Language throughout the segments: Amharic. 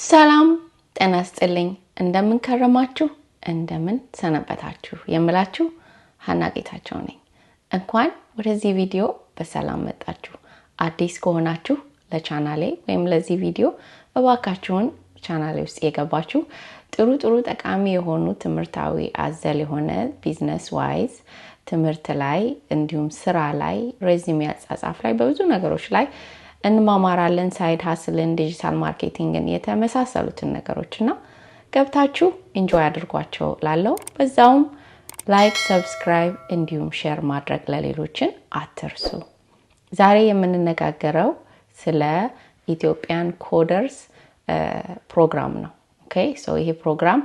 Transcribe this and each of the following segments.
ሰላም ጤና ይስጥልኝ። እንደምን ከረማችሁ? እንደምን ሰነበታችሁ? የምላችሁ ሀና ጌታቸው ነኝ። እንኳን ወደዚህ ቪዲዮ በሰላም መጣችሁ። አዲስ ከሆናችሁ ለቻናሌ ወይም ለዚህ ቪዲዮ፣ እባካችሁን ቻናሌ ውስጥ የገባችሁ ጥሩ ጥሩ ጠቃሚ የሆኑ፣ ትምህርታዊ አዘል የሆነ፣ business wise ትምህርት ላይ፣ እንዲሁም ስራ ላይ፣ resume አጻጻፍ ላይ፣ በብዙ ነገሮች ላይ እንማማራለን። Side hustle ን፣ digital marketing ን የተመሳሰሉትን ነገሮች እና ገብታችሁ enjoy አድርጓቸው ላለው በዛውም like፣ subscribe እንዲሁም share ማድረግ ለሌሎችን አትርሱ። ዛሬ የምንነጋገረው ስለ Ethiopian Coders ፕሮግራም ነው። Okay, so ይሄ ፕሮግራም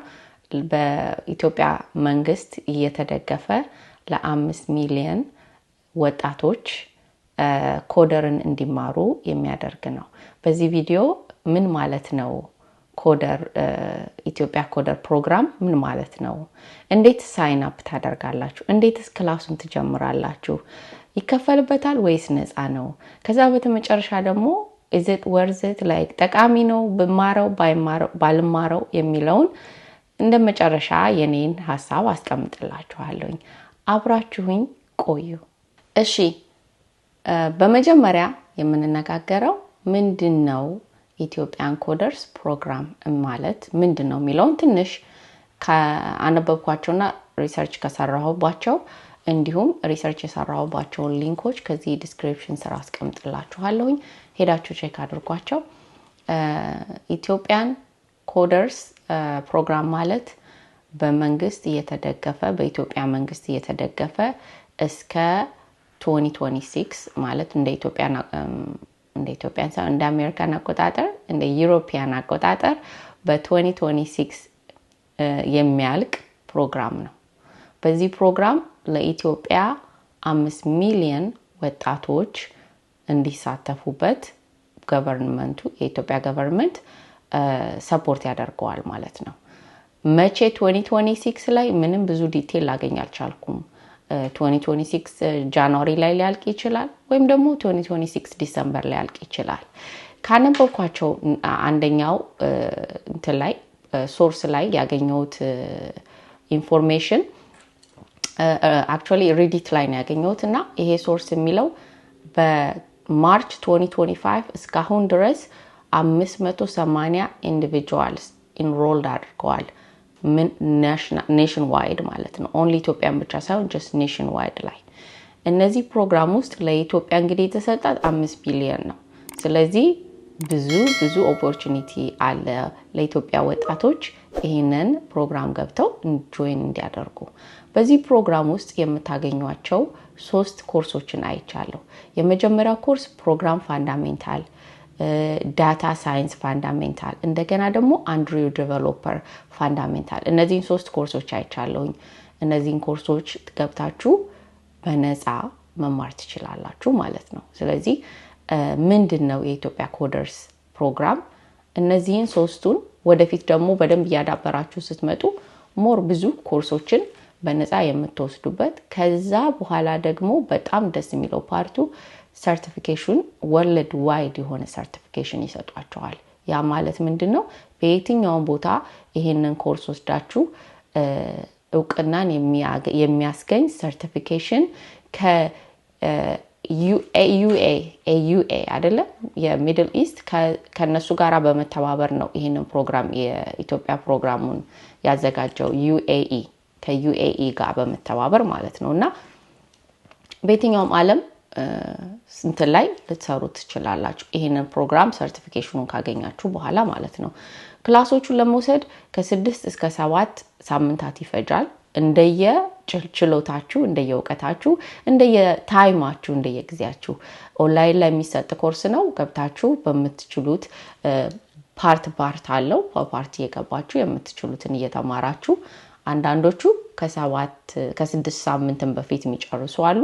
በኢትዮጵያ መንግስት እየተደገፈ ለ5 ሚሊየን ወጣቶች coder ን እንዲማሩ የሚያደርግ ነው። በዚህ ቪዲዮ ምን ማለት ነው coder፣ ኢትዮጵያ coder ፕሮግራም ምን ማለት ነው? እንዴት sign up ታደርጋላችሁ? እንዴትስ class ኡን ትጀምራላችሁ? ይከፈልበታል ወይስ ነፃ ነው? ከዛ በተመጨረሻ ደግሞ is it worth it, like ጠቃሚ ነው ብማረው ባልማረው የሚለውን እንደ መጨረሻ የኔን ሀሳብ አስቀምጥላችኋለሁኝ። አብራችሁኝ ቆዩ። እሺ፣ በመጀመሪያ የምንነጋገረው ምንድን ነው Ethiopian Coders ፕሮግራም ማለት ምንድን ነው የሚለውን ትንሽ ከአነበብኳቸውና research ከሰራሁባቸው፣ እንዲሁም research የሰራሁባቸውን link ኦች ከዚህ description ስር አስቀምጥላችኋለሁኝ። ሄዳችሁ check አድርጓቸው። Ethiopian Coders ፕሮግራም ማለት በመንግስት እየተደገፈ፣ በኢትዮጵያ መንግስት እየተደገፈ እስከ 2026፣ ማለት እንደ ኢትዮጵያን ሳይሆን እንደ አሜሪካን አቆጣጠር፣ እንደ European አቆጣጠር በ2026 የሚያልቅ ፕሮግራም ነው። በዚህ ፕሮግራም ለኢትዮጵያ 5 ሚሊየን ወጣቶች እንዲሳተፉበት government ኡ፣ የኢትዮጵያ government support ያደርገዋል ማለት ነው። መቼ 2026 ላይ ምንም ብዙ detail ላገኝ አልቻልኩም። 2026 January ላይ ሊያልቅ ይችላል ወይም ደግሞ 2026 December ሊያልቅ ይችላል። ካነበብኳቸው አንደኛው እንትን ላይ፣ source ላይ ያገኘሁት information፣ actually Reddit ላይ ነው ያገኘሁት፣ እና ይሄ source የሚለው በ March 2025 እስካሁን ድረስ 580 individuals enrolled አድርገዋል። Nationwide ማለት ነው። Only ኢትዮጵያን ብቻ ሳይሆን just nationwide ላይ። እነዚህ ፕሮግራም ውስጥ ለኢትዮጵያ እንግዲህ የተሰጣት 5 ቢሊዮን ነው። ስለዚህ ብዙ ብዙ opportunity አለ ለኢትዮጵያ ወጣቶች ይህንን ፕሮግራም ገብተው join እንዲያደርጉ። በዚህ ፕሮግራም ውስጥ የምታገኟቸው ሶስት ኮርሶችን አይቻለሁ። የመጀመሪያው course program fundamental፣ data science fundamental፣ እንደገና ደግሞ Android developer fundamental። እነዚህን ሶስት ኮርሶች አይቻለሁኝ። እነዚህን ኮርሶች ገብታችሁ በነፃ መማር ትችላላችሁ ማለት ነው። ስለዚህ ምንድን ነው የኢትዮጵያ Coders ፕሮግራም? እነዚህን ሶስቱን ወደፊት ደግሞ በደንብ እያዳበራችሁ ስትመጡ more ብዙ ኮርሶችን በነፃ የምትወስዱበት፣ ከዛ በኋላ ደግሞ በጣም ደስ የሚለው part ኡ certification፣ worldwide የሆነ certification ይሰጧችኋል። ያ ማለት ምንድን ነው? በየትኛውም ቦታ ይሄንን ኮርስ ወስዳችሁ እውቅናን የሚያስገኝ certification ከ UAE አይደለም፣ የ Middle East፣ ከነሱ ጋር በመተባበር ነው ይህንን ፕሮግራም፣ የኢትዮጵያ ፕሮግራሙን ያዘጋጀው UAE፣ ከ UAE ጋር በመተባበር ማለት ነው። እና በየትኛውም ዓለም እንትን ላይ ልትሰሩ ትችላላችሁ። ይህንን ፕሮግራም certification ኑን ካገኛችሁ በኋላ ማለት ነው። Class ኦቹን ለመውሰድ ከ6 እስከ 7 ሳምንታት ይፈጃል። እንደየ ችሎታችሁ፣ እንደየ እውቀታችሁ፣ እንደየ time ኣችሁ፣ እንደየ ጊዜያችሁ። ኦንላይን ላይ የሚሰጥ ኮርስ ነው። ገብታችሁ በምትችሉት part part አለው። በ part እየገባችሁ የምትችሉትን እየተማራችሁ፣ አንዳንዶቹ ከ6 ሳምንትን በፊት የሚጨርሱ አሉ።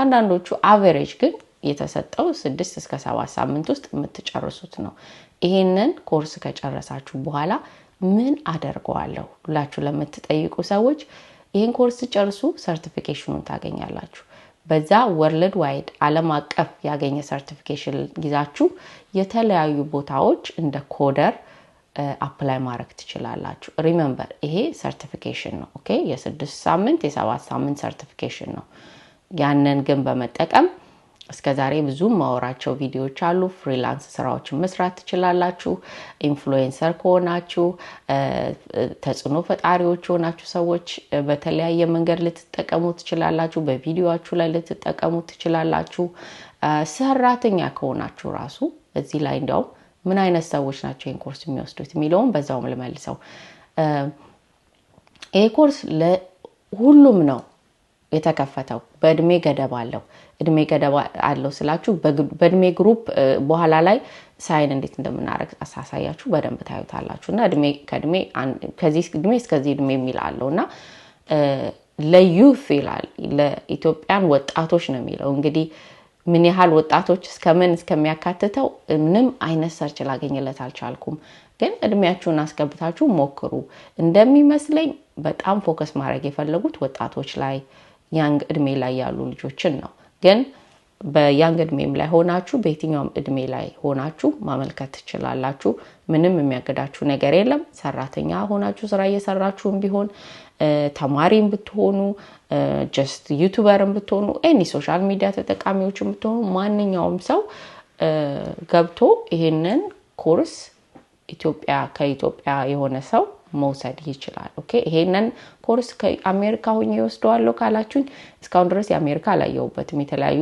አንዳንዶቹ average ግን የተሰጠው 6 እስከ 7 ሳምንት ውስጥ የምትጨርሱት ነው። ይሄንን ኮርስ ከጨረሳችሁ በኋላ ምን አደርገዋለሁ ብላችሁ ለምትጠይቁ ሰዎች፣ ይህን ኮርስ ጨርሱ certification ኑን ታገኛላችሁ። በዛ worldwide ዓለም አቀፍ ያገኘ certification ይዛችሁ የተለያዩ ቦታዎች እንደ coder apply ማድረግ ትችላላችሁ። Remember፣ ይሄ certification ነው። Okay፣ የ6 ሳምንት፣ የ7 ሳምንት certification ነው። ያንን ግን በመጠቀም እስከ ዛሬ ብዙ ማወራቸው ቪዲዮዎች አሉ። Freelance ስራዎችን መስራት ትችላላችሁ። Influencer ከሆናችሁ፣ ተጽዕኖ ፈጣሪዎች የሆናችሁ ሰዎች በተለያየ መንገድ ልትጠቀሙ ትችላላችሁ። በቪዲዮችሁ ላይ ልትጠቀሙ ትችላላችሁ። ሰራተኛ ከሆናችሁ ራሱ እዚህ ላይ እንዲያውም ምን አይነት ሰዎች ናቸው ይህን ኮርስ የሚወስዱት የሚለውም በዛውም ልመልሰው። ይህ ኮርስ ለሁሉም ነው የተከፈተው። በእድሜ ገደብ አለው። እድሜ ገደብ አለው ስላችሁ በእድሜ group በኋላ ላይ sign እንዴት እንደምናደርግ አሳያችሁ በደንብ ታዩታላችሁ። እና እድሜ ከእድሜ ከዚህ እድሜ እስከዚህ እድሜ የሚል አለው እና ለ youth ይላል፣ ለኢትዮጵያን ወጣቶች ነው የሚለው። እንግዲህ ምን ያህል ወጣቶች እስከምን እስከሚያካትተው ምንም አይነት search ላገኝለት አልቻልኩም። ግን እድሜያችሁን አስገብታችሁ ሞክሩ። እንደሚመስለኝ በጣም focus ማድረግ የፈለጉት ወጣቶች ላይ፣ young እድሜ ላይ ያሉ ልጆችን ነው። ግን በ young እድሜም ላይ ሆናችሁ፣ በየትኛውም እድሜ ላይ ሆናችሁ ማመልከት ትችላላችሁ። ምንም የሚያገዳችሁ ነገር የለም። ሰራተኛ ሆናችሁ ስራ እየሰራችሁም ቢሆን፣ ተማሪም ብትሆኑ፣ just YouTuber ም ብትሆኑ፣ any social media ተጠቃሚዎችን ብትሆኑ፣ ማንኛውም ሰው ገብቶ ይሄንን ኮርስ ኢትዮጵያ ከኢትዮጵያ የሆነ ሰው መውሰድ ይችላል። Okay፣ ይሄንን ኮርስ ከአሜሪካ ሆኜ እወስደዋለሁ ካላችሁኝ እስካሁን ድረስ የአሜሪካ አላየሁበትም። የተለያዩ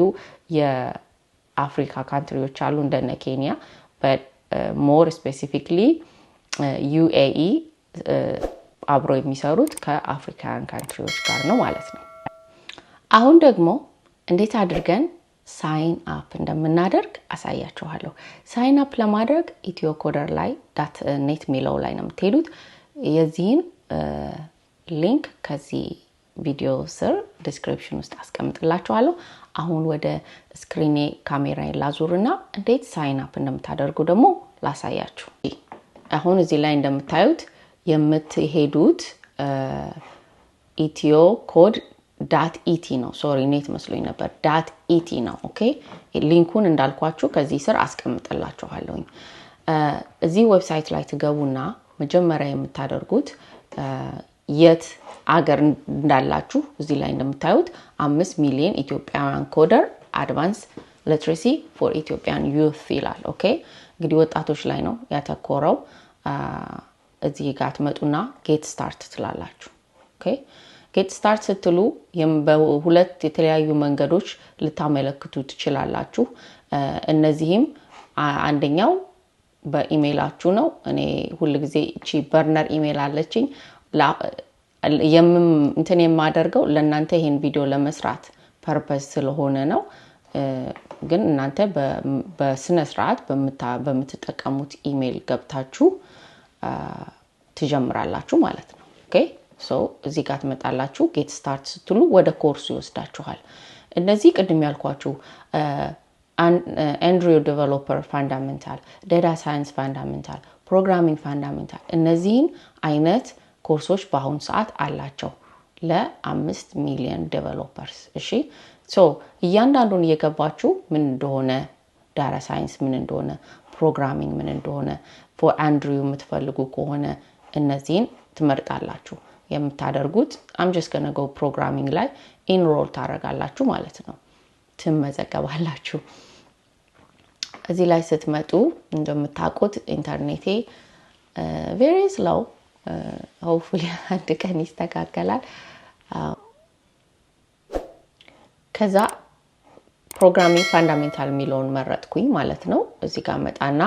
የአፍሪካ country ዎች አሉ እንደነ ኬንያ፣ more specifically UAE አብሮ የሚሰሩት ከ African country ዎች ጋር ነው ማለት ነው። አሁን ደግሞ እንዴት አድርገን sign up እንደምናደርግ አሳያችኋለሁ። Sign up ለማድረግ Ethio Coder ላይ .net የሚለው ላይ ነው የምትሄዱት። የዚህን link ከዚህ ቪዲዮ ስር description ውስጥ አስቀምጥላችኋለሁ። አሁን ወደ screen ኔ ካሜራ ላዙርና እንዴት sign up እንደምታደርጉ ደግሞ ላሳያችሁ። አሁን እዚህ ላይ እንደምታዩት የምትሄዱት Ethio Code .et ነው። Sorry፣ net መስሎኝ ነበር። .et ነው። Okay፣ link ኡን እንዳልኳችሁ ከዚህ ስር አስቀምጥላችኋለሁኝ። እዚህ website ላይ ትገቡና መጀመሪያ የምታደርጉት የት አገር እንዳላችሁ፣ እዚህ ላይ እንደምታዩት 5 ሚሊዮን ኢትዮጵያውያን coder advance literacy for Ethiopian youth ይላል። Okay፣ እንግዲህ ወጣቶች ላይ ነው ያተኮረው። እዚህ ጋር ትመጡና get start ትላላችሁ። Okay፣ get start ስትሉ በሁለት የተለያዩ መንገዶች ልታመለክቱ ትችላላችሁ። እነዚህም አንደኛው በኢሜይላችሁ ነው። እኔ ሁል ጊዜ እቺ burner email አለችኝ፣ እንትን የማደርገው ለእናንተ ይሄን ቪዲዮ ለመስራት purpose ስለሆነ ነው። ግን እናንተ በስነ ስርዓት በምትጠቀሙት ኢሜይል ገብታችሁ ትጀምራላችሁ ማለት ነው። Okay፣ so እዚህ ጋር ትመጣላችሁ። Get start ስትሉ ወደ ኮርሱ ይወስዳችኋል። እነዚህ ቅድም ያልኳችሁ Android developer fundamental፣ data science fundamental፣ programming fundamental፣ እነዚህን አይነት ኮርሶች በአሁኑ ሰዓት አላቸው ለ5 ሚሊዮን developers። እሺ፣ so እያንዳንዱን እየገባችሁ ምን እንደሆነ፣ data science ምን እንደሆነ፣ programming ምን እንደሆነ፣ for Android የምትፈልጉ ከሆነ እነዚህን ትመርጣላችሁ። የምታደርጉት I'm just gonna go programming ላይ enroll ታደርጋላችሁ ማለት ነው። ትመዘገባላችሁ። እዚህ ላይ ስትመጡ እንደምታውቁት ኢንተርኔቴ very slow፣ hopefully አንድ ቀን ይስተካከላል። ከዛ programming fundamental የሚለውን መረጥኩኝ ማለት ነው። እዚህ ጋር መጣና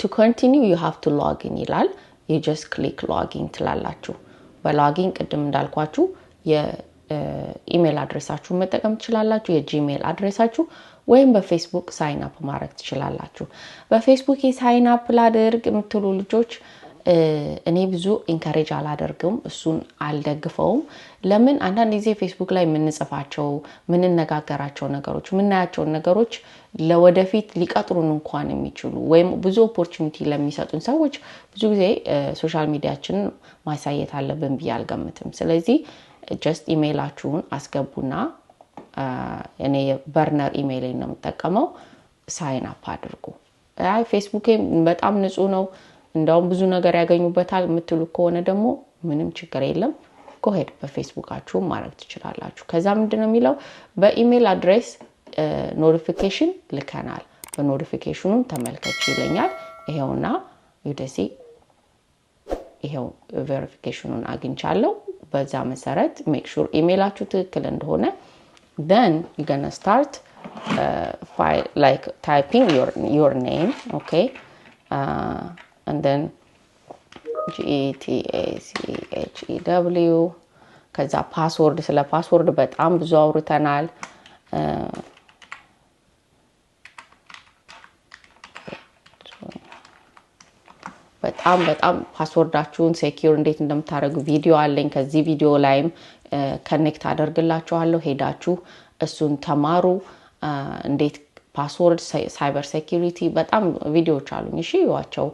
to continue you have to login ይላል። You just click login ትላላችሁ። በ login ቅድም እንዳልኳችሁ የ email address ኣችሁን መጠቀም ትችላላችሁ፣ የ Gmail address ኣችሁ ወይም በ Facebook sign up ማድረግ ትችላላችሁ። በ Facebook sign up ላድርግ የምትሉ ልጆች እኔ ብዙ encourage አላደርግም፣ እሱን አልደግፈውም። ለምን? አንዳንድ ጊዜ ፌስቡክ ላይ የምንጽፋቸው፣ የምንነጋገራቸው ነገሮች፣ የምናያቸውን ነገሮች ለወደፊት ሊቀጥሩን እንኳን የሚችሉ ወይም ብዙ opportunity ለሚሰጡን ሰዎች ብዙ ጊዜ social media ችንን ማሳየት አለብን ብዬ አልገምትም። ስለዚህ just ኢሜይላችሁን አስገቡና እኔ burner email ነው የምጠቀመው፣ sign up አድርጉ። አይ፣ ፌስቡኬ በጣም ንጹህ ነው፣ እንደውም ብዙ ነገር ያገኙበታል የምትሉ ከሆነ ደግሞ ምንም ችግር የለም፣ go ahead፣ በፌስቡካችሁ ማድረግ ትችላላችሁ። ከዛ ምንድነው የሚለው? በ email address notification ልከናል፣ በ notification ኑም ተመልከች ይለኛል። ይሄውና Udacity፣ ይሄው verification ኑን አግኝቻለሁ። በዛ መሰረት make sure email ኣችሁ ትክክል እንደሆነ። Then you're gonna start file, like typing your name, okay, and then GETACHEW። ከዛ password፣ ስለ password በጣም ብዙ አውርተናል። በጣም በጣም password ኣችሁን secure እንዴት እንደምታደርጉ ቪዲዮ አለኝ። ከዚህ ቪዲዮ ላይም connect አደርግላችኋለሁ። ሄዳችሁ እሱን ተማሩ። እንዴት password፣ cyber security በጣም ቪዲዮዎች አሉኝ። እሺ እዩዋቸው፣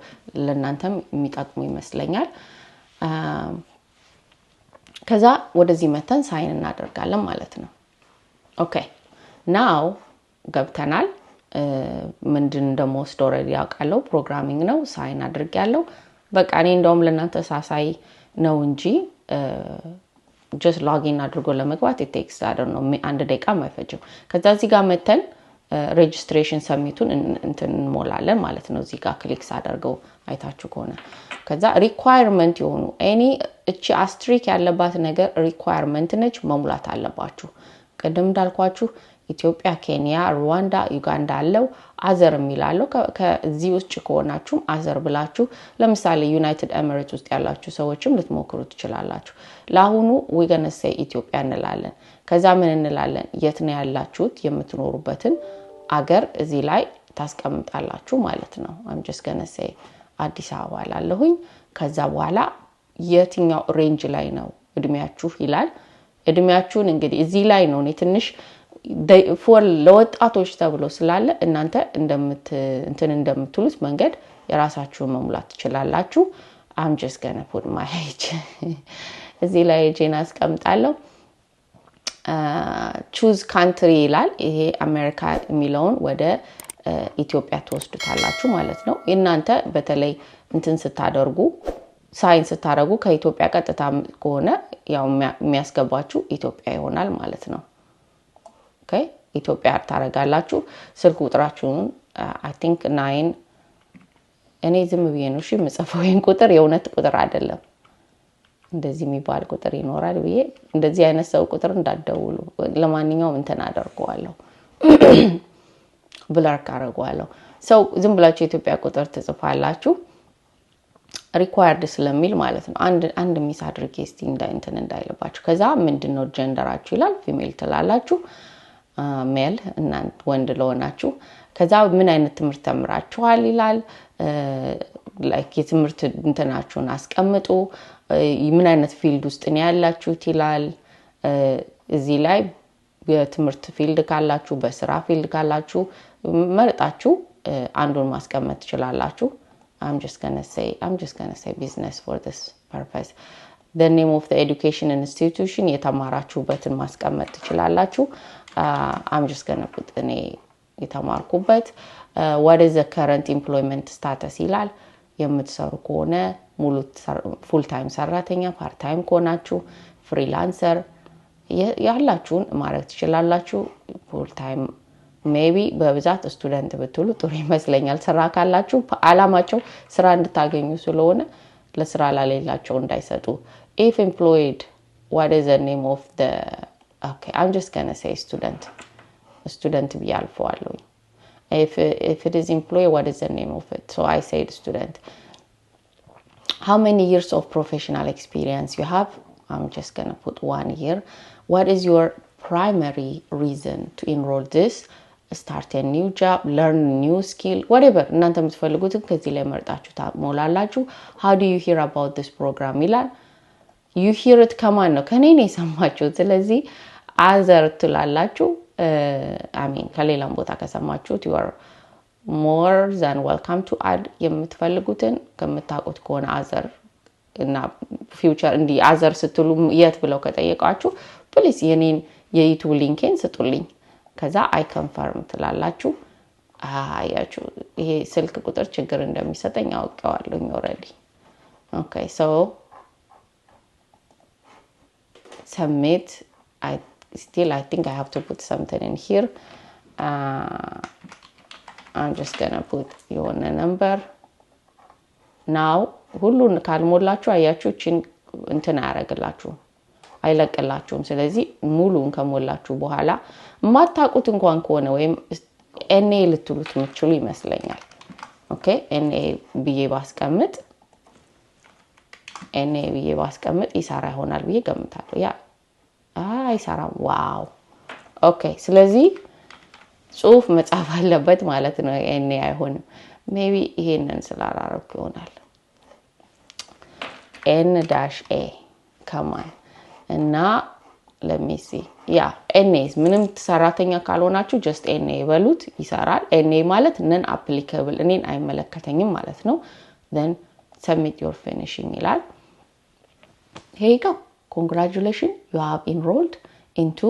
ለእናንተም የሚጠቅሙ ይመስለኛል። ከዛ ወደዚህ መተን sign እናደርጋለን ማለት ነው። Okay, now ገብተናል። ምንድን እንደምወስድ already ያውቃለሁ። Programming ነው። Sign አድርጌያለሁ። በቃ እኔ እንደውም ለእናንተ ሳሳይ ነው እንጂ just login አድርጎ ለመግባት takes ነው 1 ደቂቃ አይፈጅም። ከዛ እዚህ ጋር መተን registration submit ኡን እንትን እንሞላለን ማለት ነው። እዚህ ጋር click ሳደርገው አይታችሁ ከሆነ ከዛ requirement የሆኑ any እቺ asterisk ያለባት ነገር requirement ነች፣ መሙላት አለባችሁ። ቅድም እንዳልኳችሁ ኢትዮጵያ፣ ኬንያ፣ ሩዋንዳ፣ ዩጋንዳ አለው፣ other የሚላለው ከዚህ ውጭ ከሆናችሁም other ብላችሁ ለምሳሌ United Emirates ውስጥ ያላችሁ ሰዎችም ልትሞክሩ ትችላላችሁ። ለአሁኑ we gonna say ኢትዮጵያ እንላለን። ከዛ ምን እንላለን? የት ነው ያላችሁት? የምትኖሩበትን አገር እዚህ ላይ ታስቀምጣላችሁ ማለት ነው። I'm just gonna say አዲስ አበባ ላለሁኝ። ከዛ በኋላ የትኛው range ላይ ነው እድሜያችሁ ይላል። እድሜያችሁን እንግዲህ እዚህ ላይ ነው እኔ ትንሽ for ለወጣቶች ተብሎ ስላለ እናንተ እንትን እንደምትሉት መንገድ የራሳችሁን መሙላት ትችላላችሁ። I'm just gonna put my age፣ እዚህ ላይ ኤጄን አስቀምጣለሁ። Choose country ይላል። ይሄ አሜሪካ የሚለውን ወደ ኢትዮጵያ ትወስዱታላችሁ ማለት ነው። እናንተ በተለይ እንትን ስታደርጉ፣ sign ስታደርጉ ከኢትዮጵያ ቀጥታ ከሆነ ያው የሚያስገባችሁ ኢትዮጵያ ይሆናል ማለት ነው። Okay፣ ኢትዮጵያ ታደርጋላችሁ። ስልክ ቁጥራችሁን I think 9፣ እኔ ዝም ብዬ ነው እሺ የምጽፈው፣ ይህን ቁጥር የእውነት ቁጥር አይደለም። እንደዚህ የሚባል ቁጥር ይኖራል ብዬ እንደዚህ አይነት ሰው ቁጥር እንዳትደውሉ። ለማንኛውም እንትን አደርገዋለሁ፣ blur አደርገዋለሁ። So ዝም ብላችሁ የኢትዮጵያ ቁጥር ትጽፋላችሁ required ስለሚል ማለት ነው። አንድ miss አድርጌ እስቲ እንትን እንዳይልባችሁ። ከዛ ምንድን ነው gender ኣችሁ ይላል። Female ትላላችሁ፣ male እናንተ ወንድ ለሆናችሁ። ከዛ ምን አይነት ትምህርት ተምራችኋል ይላል። Like የትምህርት እንትናችሁን አስቀምጡ። ምን አይነት field ውስጥ ነው ያላችሁት ይላል። እዚህ ላይ የትምህርት field ካላችሁ፣ በስራ field ካላችሁ መርጣችሁ አንዱን ማስቀመጥ ትችላላችሁ። I'm just gonna say business for this purpose. The name of the education institution፣ የተማራችሁበትን ማስቀመጥ ትችላላችሁ። I'm just gonna put እኔ የተማርኩበት። What is the current employment status ይላል። የምትሰሩ ከሆነ ሙሉ full time ሰራተኛ፣ part time ከሆናችሁ freelancer፣ ያላችሁን ማድረግ ትችላላችሁ። Full time maybe፣ በብዛት student ብትሉ ጥሩ ይመስለኛል። ስራ ካላችሁ አላማቸው ስራ እንድታገኙ ስለሆነ ለስራ ላሌላቸው እንዳይሰጡ። If employed, what is the name of the, okay, I'm just gonna say student፣ student ብዬ አልፈዋለሁኝ። If it is employee, what is the name of it? So I said student. How many years of professional experience you have? I'm just gonna put 1 year. What is your primary reason to enroll this? Start a new job, learn new skill, whatever እናንተ የምትፈልጉትን ከዚህ ላይ መርጣችሁ ታሞላላችሁ። How do you hear about this program ይላል። You hear it ከማን ነው? ከኔ ነው የሰማችሁት። ስለዚህ other ትላላችሁ። I mean ከሌላም ቦታ ከሰማችሁት you are more than welcome to add የምትፈልጉትን። ከምታውቁት ከሆነ other እና future እንዲህ other ስትሉ የት ብለው ከጠየቋችሁ please የኔን የ YouTube link ኤን ስጡልኝ። ከዛ I confirm ትላላችሁ። አያችሁ፣ ይሄ ስልክ ቁጥር ችግር እንደሚሰጠኝ አውቄዋለሁኝ already። Okay, so submit. I still, I think I have to put something in here. I'm just gonna put የሆነ number now። ሁሉን ካልሞላችሁ፣ አያችሁ፣ እችን እንትን አያደርግላችሁም፣ አይለቅላችሁም። ስለዚህ ሙሉን ከሞላችሁ በኋላ የማታውቁት እንኳን ከሆነ ወይም NA ልትሉት የምትችሉ ይመስለኛል። Okay, NA ብዬ ባስቀምጥ፣ NA ብዬ ባስቀምጥ ይሰራ ይሆናል ብዬ ገምታለሁ። Yeah፣ አይሰራም። Wow, okay። ስለዚህ ጽሁፍ መጻፍ አለበት ማለት ነው። NA አይሆንም። Maybe ይሄንን ስላላረኩ ይሆናል። N dash A ከማን እና let me see. Yeah, NA። ምንም ሰራተኛ ካልሆናችሁ just NA በሉት፣ ይሰራል። NA ማለት non applicable፣ እኔን አይመለከተኝም ማለት ነው። Then submit your finishing ይላል። Here you go, "Congratulation, you have enrolled into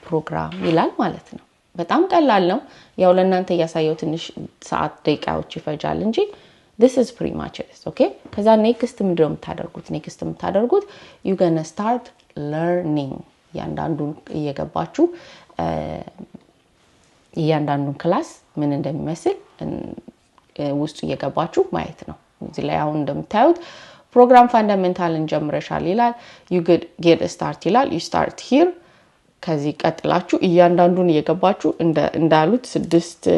program" ይላል ማለት ነው። በጣም ቀላል ነው። ያው ለእናንተ እያሳየው ትንሽ ሰዓት ደቂቃዎች ይፈጃል እንጂ this is pretty much it, okay። ከዛ next ምንድነው የምታደርጉት? Next የምታደርጉት you gonna start learning። እያንዳንዱን እየገባችሁ እያንዳንዱን class ምን እንደሚመስል ውስጡ እየገባችሁ ማየት ነው። እዚህ ላይ አሁን እንደምታዩት program fundamental ን ጀምረሻል ይላል። You get start ይላል። You start here። ከዚህ ቀጥላችሁ እያንዳንዱን እየገባችሁ እንዳሉት ከ6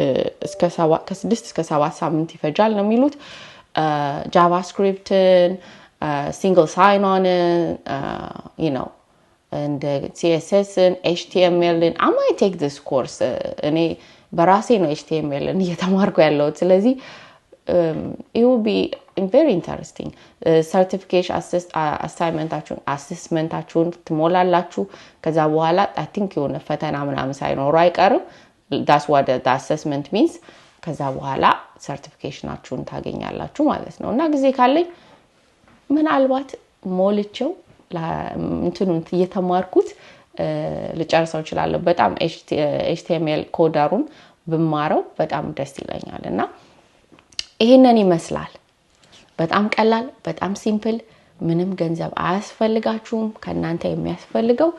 እስከ 7 ሳምንት ይፈጃል ነው የሚሉት። JavaScript ን፣ single sign on ን ነው፣ እንደ CSS ን፣ HTML ን። I might take this course። እኔ በራሴ ነው HTML ን እየተማርኩ ያለሁት። ስለዚህ it will be very interesting። Certification assignment ኣችሁን፣ assessment ኣችሁን ትሞላላችሁ። ከዛ በኋላ I think የሆነ ፈተና ምናምን ሳይኖሩ አይቀርም። That's what assessment means። ከዛ በኋላ certification ኣችሁን ታገኛላችሁ ማለት ነው። እና ጊዜ ካለኝ ምናልባት ሞልቼው እንትኑን እየተማርኩት ልጨርሰው እችላለሁ። በጣም HTML coder ኡን ብማረው በጣም ደስ ይለኛል። እና ይሄንን ይመስላል። በጣም ቀላል፣ በጣም simple። ምንም ገንዘብ አያስፈልጋችሁም። ከእናንተ የሚያስፈልገው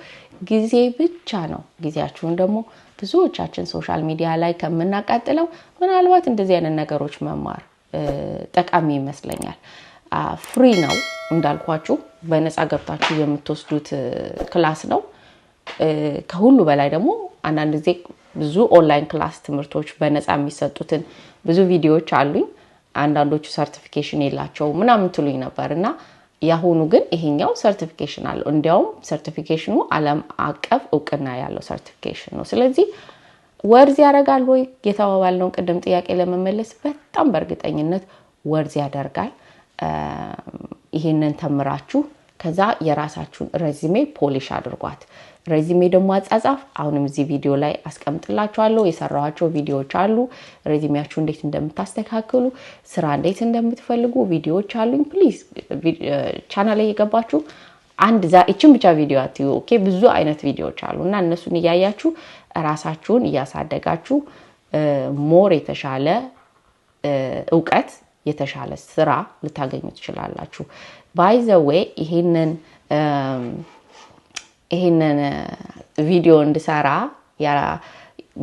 ጊዜ ብቻ ነው። ጊዜያችሁን ደግሞ ብዙዎቻችን social media ላይ ከምናቃጥለው ምናልባት እንደዚህ አይነት ነገሮች መማር ጠቃሚ ይመስለኛል። Free ነው እንዳልኳችሁ፣ በነፃ ገብታችሁ የምትወስዱት class ነው። ከሁሉ በላይ ደግሞ አንዳንድ ጊዜ ብዙ online class ትምህርቶች በነፃ የሚሰጡትን ብዙ ቪዲዮዎች አሉኝ። አንዳንዶቹ certification የላቸውም ምናምን ትሉኝ ነበር እና የአሁኑ ግን ይሄኛው certification አለው። እንዲያውም certification ኑ ዓለም አቀፍ እውቅና ያለው certification ነው። ስለዚህ worth ያደርጋል ወይ የተባባልነውን ቅድም ጥያቄ ለመመለስ በጣም በእርግጠኝነት worth ያደርጋል። ይሄንን ተምራችሁ ከዛ የራሳችሁን resume polish አድርጓት። Resume ደግሞ አጻጻፍ አሁንም እዚህ ቪዲዮ ላይ አስቀምጥላችኋለሁ። የሰራኋቸው ቪዲዮዎች አሉ። Resume ያችሁ እንዴት እንደምታስተካክሉ፣ ስራ እንዴት እንደምትፈልጉ ቪዲዮዎች አሉኝ። Please channel ላይ እየገባችሁ አንድ ይችን ብቻ ቪዲዮ አትዩ። Okay፣ ብዙ አይነት ቪዲዮዎች አሉ እና እነሱን እያያችሁ ራሳችሁን እያሳደጋችሁ more የተሻለ እውቀት፣ የተሻለ ስራ ልታገኙ ትችላላችሁ። By the way፣ ይሄንን ቪዲዮ እንድሰራ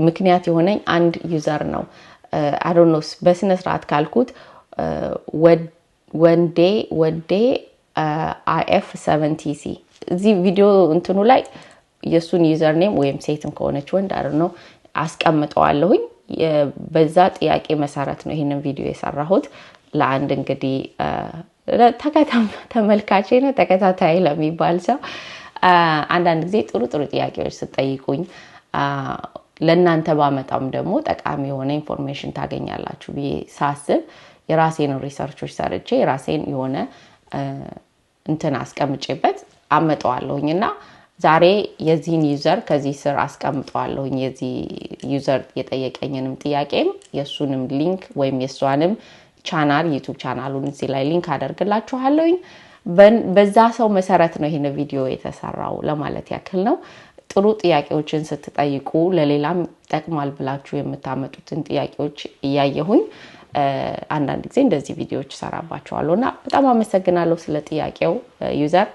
ምክንያት የሆነኝ አንድ user ነው። I don't know በስነ ስርዓት ካልኩት ወንዴ ወዴ IF 70 C። እዚህ ቪዲዮ እንትኑ ላይ የእሱን username ወይም ሴትም ከሆነች ወንድ፣ I don't know፣ አስቀምጠዋለሁኝ። በዛ ጥያቄ መሰረት ነው ይህንን ቪዲዮ የሰራሁት። ለአንድ እንግዲህ ተመልካቼ ነው፣ ተከታታይ ለሚባል ሰው። አንዳንድ ጊዜ ጥሩ ጥሩ ጥያቄዎች ስትጠይቁኝ ለእናንተ ባመጣም ደግሞ ጠቃሚ የሆነ information ታገኛላችሁ ብዬ ሳስብ የራሴን research ኦች ሰርቼ የራሴን የሆነ እንትን አስቀምጬበት አመጣዋለሁኝ እና ዛሬ የዚህን user ከዚህ ስር አስቀምጠዋለሁኝ። የዚህ user የጠየቀኝንም ጥያቄም የእሱንም link ወይም የእሷንም channel፣ YouTube channel ኡን እዚህ ላይ link አደርግላችኋለሁኝ። በዛ ሰው መሰረት ነው ይህን ቪዲዮ የተሰራው ለማለት ያክል ነው። ጥሩ ጥያቄዎችን ስትጠይቁ፣ ለሌላም ይጠቅማል ብላችሁ የምታመጡትን ጥያቄዎች እያየሁኝ አንዳንድ ጊዜ እንደዚህ ቪዲዮዎች እሰራባቸዋለሁ። እና በጣም አመሰግናለሁ ስለ ጥያቄው user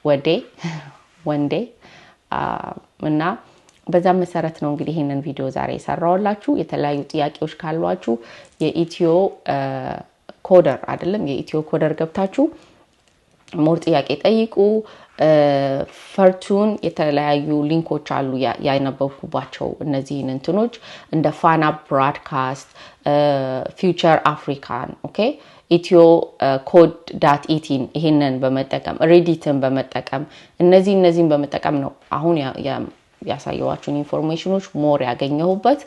ወዴ ወንዴ። እና በዛም መሰረት ነው እንግዲህ ይህንን ቪዲዮ ዛሬ የሰራሁላችሁ። የተለያዩ ጥያቄዎች ካሏችሁ የኢትዮ coder አይደለም፣ የኢትዮ coder ገብታችሁ more ጥያቄ ጠይቁ። ፈርቱን የተለያዩ link ኦች አሉ ያነበብኩባቸው። እነዚህን እንትኖች እንደ ፋና Broadcast፣ Future African፣ okay፣ ኢትዮ code.et ን ይሄንን በመጠቀም፣ Reddit ን በመጠቀም፣ እነዚህን በመጠቀም ነው አሁን ያሳየኋችሁን information ኖች more ያገኘሁበት።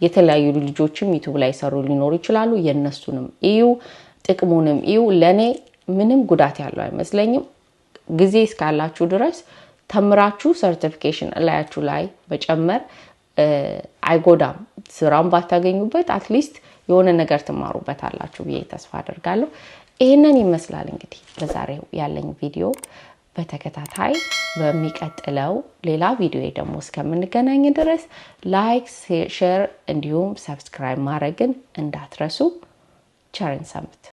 የተለያዩ ልጆችም YouTube ላይ የሰሩ ሊኖሩ ይችላሉ። የእነሱንም እዩ፣ ጥቅሙንም እዩ። ለእኔ ምንም ጉዳት ያለው አይመስለኝም። ጊዜ እስካላችሁ ድረስ ተምራችሁ certification እላያችሁ ላይ መጨመር አይጎዳም። ስራውን ባታገኙበት at least የሆነ ነገር ትማሩበታላችሁ ብዬ ተስፋ አደርጋለሁ። ይህንን ይመስላል እንግዲህ ለዛሬው ያለኝ ቪዲዮ። በተከታታይ በሚቀጥለው ሌላ ቪዲዮ ደግሞ እስከምንገናኝ ድረስ like፣ share እንዲሁም subscribe ማድረግን እንዳትረሱ። ቸር እንሰንብት።